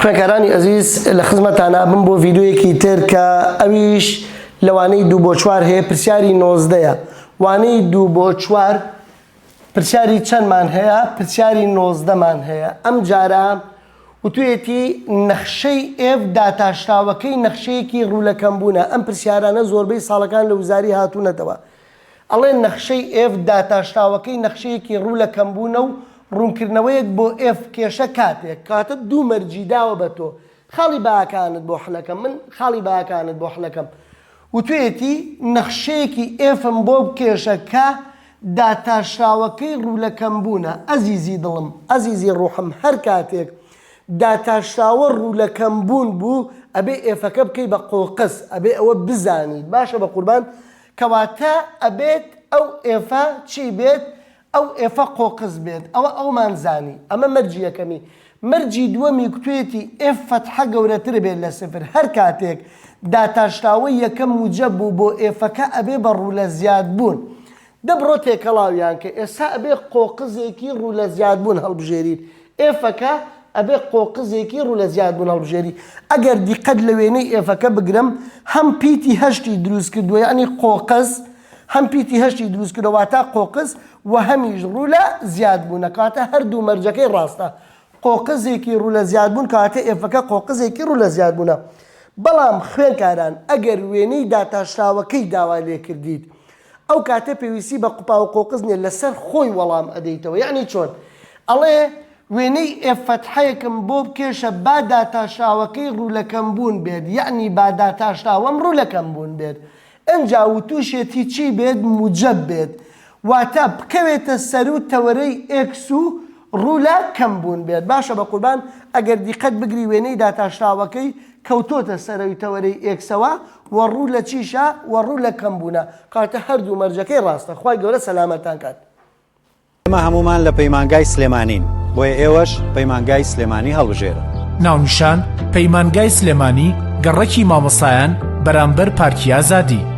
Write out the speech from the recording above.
خوێندکارانی ئەزیز لە خزمەتان ئەبم بۆ ڤیدیۆیەکی تر کە ئەویش لە وانەی دوو بۆ چوار هەیە پرسیاری نۆزدەیە وانەی دوو بۆ چوار پرسیاری چەندمان هەیە پرسیاری نۆزدەمان هەیە ئەم جارە وتوێتی نەخشەی ئێف داتاشراوەکەی نەخشەیەکی ڕوو لە کەمبوونە ئەم پرسیارانە زۆربەی ساڵەکان لە وزاری هاتوونەتەوە ئەڵێ نەخشەی ئێف داتاشراوەکەی نەخشەیەکی ڕوو لە کەمبوونە و ڕوونکردنەوەیەک بۆ ئێف بکێشە کاتێک کاتە دوو مەرجی داوە بە تۆ خاڵی بەهاکانت بۆ حلەکەم من خاڵی بەهاکانت بۆ حلەکەم وتوێتی نەخشەیەکی ئێفم بۆ بکێشە کە داتاشراوەکەی ڕوو لە کەمبوونە ئەزیزی دڵم ئەزیزی ڕوحم هەر کاتێک داتاشراوە ڕوو لە کەمبوون بوو ئەبێ ئێفەکە بکەی بە قۆقز ئەبێ ئەوە بزانیت باشە بەقوربان کەواتە ئەبێت ئەو ئێفە چی بێت؟ ئەو ئێفە قۆقز بێت. ئەوە ئەومان زانی. ئەمە مەرجی یەکەمی. مەرجی دووەمی کوتوێتی ئێف فەتحە گەورەتر بێت لە سفر. هەر کاتێک داتاشراوەی یەکەم موجەب بوو بۆ ئێفەکە ئەبێ بە ڕوو لە زیادبوون. دە بڕۆ تێکەڵاویان کە. ئێستا ئەبێ قۆقزێکی ڕوو لە زیادبوون هەڵبژێریت. ئێفەکە ئەبێ قۆقزێکی ڕوو لە زیادبوون هەڵبژێری. ئەگەر دیقەت لە وێنەی ئێفەکە بگرم هەم پیتی هەشتی دروست کردووە یەعنی قۆقز، هەم پیتی هەشتی دروست کردووە واتا قۆقز و هەمیش ڕوو لە زیادبوونە کەواتە هەردوو مەرجەکەی ڕاستە قۆقزێکی ڕوو لە زیادبوون کەواتە ئێفەکە قۆقزێکی ڕوو لە زیادبوونە. بەڵام خوێنکاران ئەگەر وێنەی داتاشراوەکەی داوا لێکردیت ئەو کاتە پێویستی بە قوپاو قۆقز نیە لەسەر خۆی وەڵام ئەدەیتەوە یەعنی چۆن ئەڵێ وێنەی ئێف فەتحەیەکم بۆ بکێشە با داتاشراوەکەی ڕوو لە کەم بوون بێت یەعنی با داتاشراوەم ڕوو لە کەم بوون بێت ئنجا وتوشێتی چی بێت موجەب بێت واتە بکەوێتە سەروو تەوەرەی ئێکس و ڕوو لە کەم بوون بێت باشە بەقوربان ئەگەر دیقەت بگری وێنەی داتاشراوەکەی کەوتۆتە سەرەوی تەوەرەی ئێکسەوە وە ڕوو لە چیشە وە ڕوو لە کەم بوونە کەواتە هەردوو مەرجەکەی ڕاستە خوای گەورە سەلامەتتان کات. ئێمە هەموومان لە پەیمانگای سلێمانین بۆیە ئێوەش پەیمانگای سلێمانی هەڵبژێرن. ناونیشان، پەیمانگای سلێمانی، گەڕەکی مامۆستایان، بەرامبەر پارکی ئازادی.